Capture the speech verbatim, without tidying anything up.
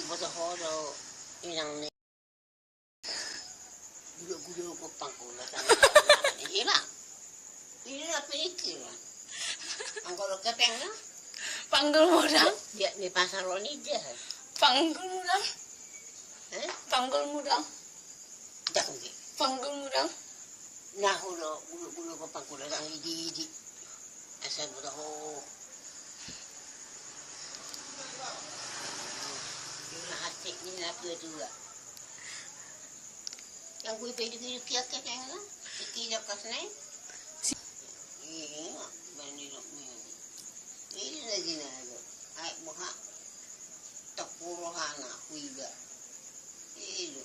Boto ho do inang ni. Gudo-gudo ko pangkula tang. Ila. Ila pinikiran. Anggo do kepeng na. Panggul mudang. Dia ni pasar lo ni dia. Panggul mudang. Eh? Panggul mudang. Jangan dia. Panggul mudang. Nah, ulo, ulo, ulo ko pangkula tang idi-idi. Asal boto ho. Ina hasik ni na tua-tua. Yang gue pede-pede kiak-kiak yang na. Iki jakas na. Iya, bani dok ni. Ini lagi na do. Ai boha. Tokuro hana kuiga. Ido.